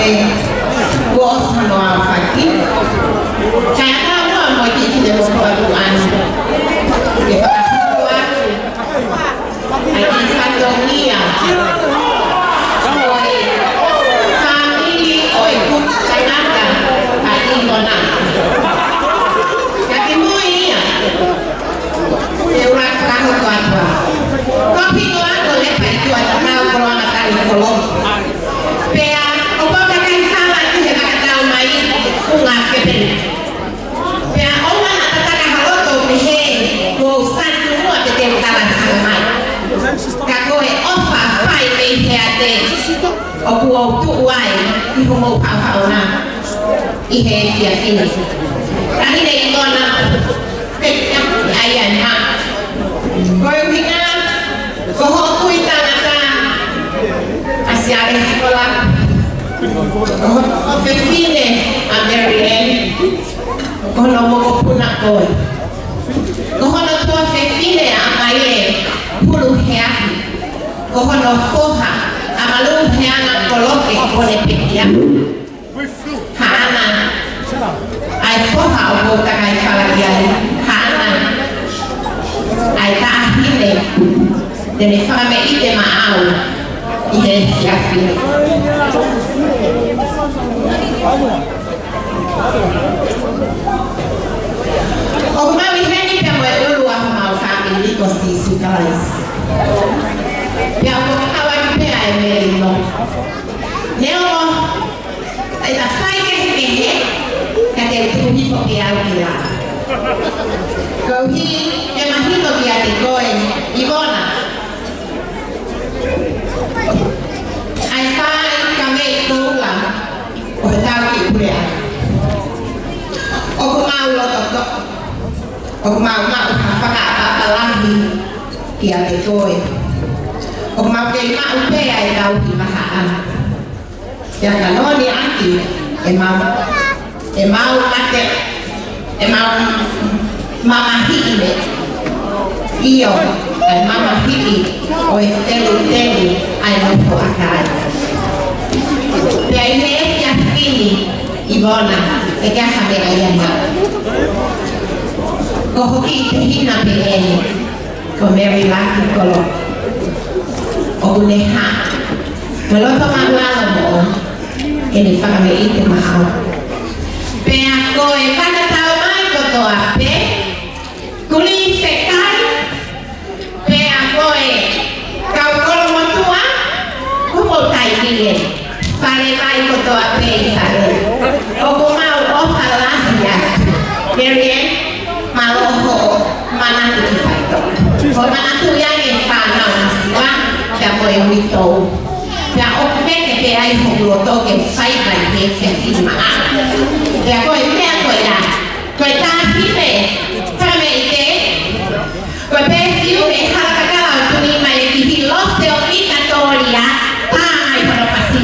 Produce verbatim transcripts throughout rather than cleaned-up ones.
Kuo ʻosi hono aofaki. Kae ʻatā muʻa mo e kiʻi finemotuʻa tuʻa ni ke fakahoko atu ʻa e kiʻi fatongia ʻo e fāmili ʻo e kupu tangata ʻa ʻIvona. Ka kimuʻa ia, te u lava fakahoko atu ā. Ko hoku hingoa ko Lepa ʻItua Tatau Koloangatali Kolo. Pea ʻoku ou kakai fala ki he vakatau mai ʻi Funga Kepeli. Pea ʻoua naʻa tataka ha loto ʻo pehē kuo u satu muʻa pea te u tala e fanga mai. Ka ko e ʻofa fai mei he ʻEiki ʻoku ou tuʻu ai ʻi hoʻomou haʻohaʻona ʻi he efiafi ni. Taʻahine ʻIvona, pea ʻai ai ha. Ko e ʻuhinga, ko hoku kui tangata ʻa Siale Sikola. Ko hono fefine ʻa Mary Ann. Ko hono mokopuna ko ē. Ko hono tuofefine ʻa Maile Huluheahu. Ko hono foha ʻa Malu Heana Koloke Ponepekia. Haʻana ʻa e foha ʻoku ou kakai fala ki ai. Haʻana ʻa e taʻahine te ne fakameʻite maʻau ʻi he efiafi ni. ʻOku mau ʻi heni pea mo e ʻulu ʻa homau fāmili ko Sīsū Kalaisi. Pea ʻoku mau ʻi heni pea ʻe Melino. Neongo ʻeta fai kehekehe, ka te u tuʻu hifo pē au ki lalo. Koeʻuhi ke mahino kiate koe, ʻIvona, ʻa e fai ka mei koula ʻo hotau kiʻi puleʻanga. ʻOku mau loto toʻa, ʻoku mau maʻu ha fakaʻapaʻapa lahi kiate koe. ʻOku mau kei maʻu pē ʻa e tauhi vahaʻa. Pea ka noni ʻaki ʻemau, ʻemau mate, ʻemau mamahiʻi. ʻIo, ʻa e mamahiʻi ʻo e telutelu ʻa e nofo ʻa kai. Pea ʻi he efiafi ni, ʻIvona, ʻe ʻikai ha meʻa ia maʻau. Ko hoku kiʻi tehina pē eni. Ko Mary Laki Kolo. ʻOku ne hā. Ko e loto māʻulalo moʻoni ke ne fakameʻite maʻau. Pea ko e fanga tau mai kotoa pē, kulī fekai, pea ko e kau kolomotuʻa, ko hoʻomou taimi ē. Fale mai kotoa pē ʻi fale. ʻOku mau ʻofa lahi atu. Mary Ann, mālō hoʻo manatu ki faitoʻo. Ko e manatu ia ʻa e fānau masiva, pea mo e uitou. Pea ʻoku meke pē ai hoku loto ke fai mai he efiafi ni maʻau. Pea ko e meʻa ko ia, ko e taʻahine fakameʻite, ko e pēfiume hala kakala ʻoku tuʻu mai ki he loto ʻo e ʻIkatōlia, pā mai hono fasi.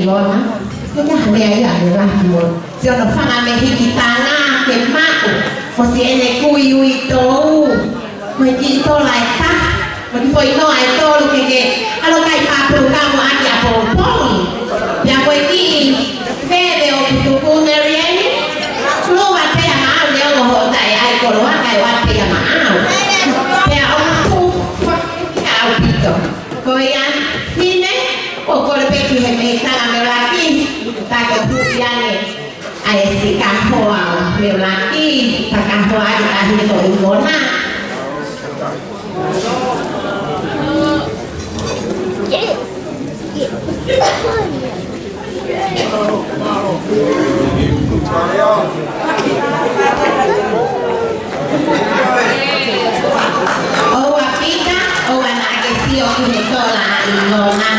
Lona, ko e hā e meʻa ia ʻe lahi mo. Sio hono fanga mehikitanga ke maʻu, ko siʻene kui uitou, ko e kiʻi tola ʻe taha, ko e kiʻi foʻi noa ʻe tolu ke ke, ʻalu kai pāpulu ka mo ʻaki ʻapongipongi. Pea ko e kiʻi veve ʻoku tuku Mary Ann, lua pea maʻau, neongo hoʻo taʻe ʻai koloa kae ua pea maʻau. Pea ʻoku fuʻu faʻa ʻaupito. Ko ia, Hine, ʻoku ou kole pē ki he mehikitanga Meolaki, ta ke huʻi ange ʻa e siʻi kahoa ʻo Meolaki, ta kahoa ʻaki ʻa Hine ko e ʻulungāanga. ʻOua Pita, ʻoua naʻa ke sio ki he tola ʻi Lona.